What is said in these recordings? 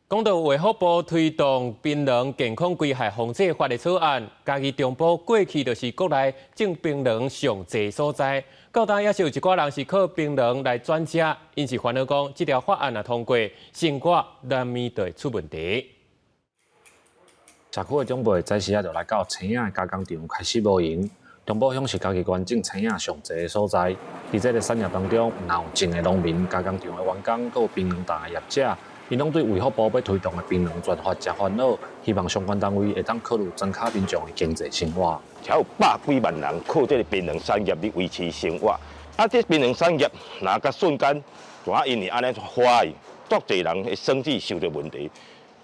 講到衛福部推動檳榔健康危害防制法的草案，嘉義中埔過去就是國內種檳榔上濟所在，到今也是有一寡人是靠檳榔來轉食，𪜶是煩惱講，這條法案若通過，生活難免就會出問題。社區的長輩早時仔就來到青仔的加工廠開始無閒。中埔鄉是嘉義縣種青仔上濟的所在，佇這个產業當中，若有種的農民、加工廠的員工，閣有檳榔檔的業者，𪜶攏對衛福部欲推動的檳榔專法誠煩惱，希望相關單位會當考慮莊跤民眾的經濟生活。才有百幾萬人靠這个檳榔產業咧維持生活。啊，這檳榔產業若共瞬間，怎因為按呢花去，足濟人的生計受著問題。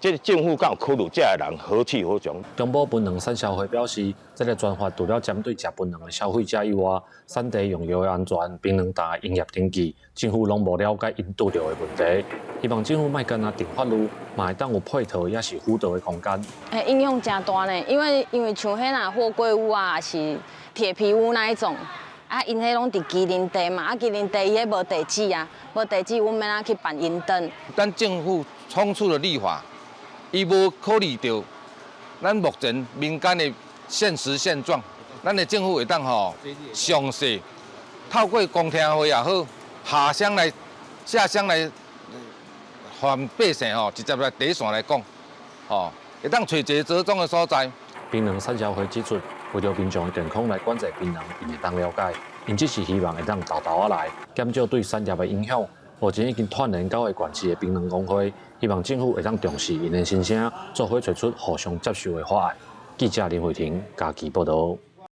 這个政府敢有考慮這个人何去何從？中埔檳榔產銷會表示，這个專法除了針對食檳榔的消費者以外，產地用藥的安全、檳榔檔的營業登記，政府攏無了解𪜶拄著的問題。希望政府莫干焦定法律，嘛會當有配套抑是輔導的空間。欸，影響誠大呢，因為像彼若貨櫃屋啊，是鐵皮屋那一種，啊，𪜶彼攏佇畸零地嘛，啊，畸零地伊彼無地址啊，無地址，阮欲按怎去辦營登？咱政府倉促的立法，伊無考慮著咱目前民間的現實現狀，咱的政府會當吼詳細透過公聽會也好，下鄉來下鄉來，予百姓吼直接來第一線來講，吼會當揣一个折中的所在。檳榔產銷會指出，為著民眾的健康來管制檳榔，𪜶會當了解，𪜶只是希望會當沓沓仔來，減少對產業的影響。目前已經串聯九个縣市的檳榔公會，希望政府會當重視𪜶的心聲，做伙揣出互相接受的法案。記者林慧婷嘉義報導。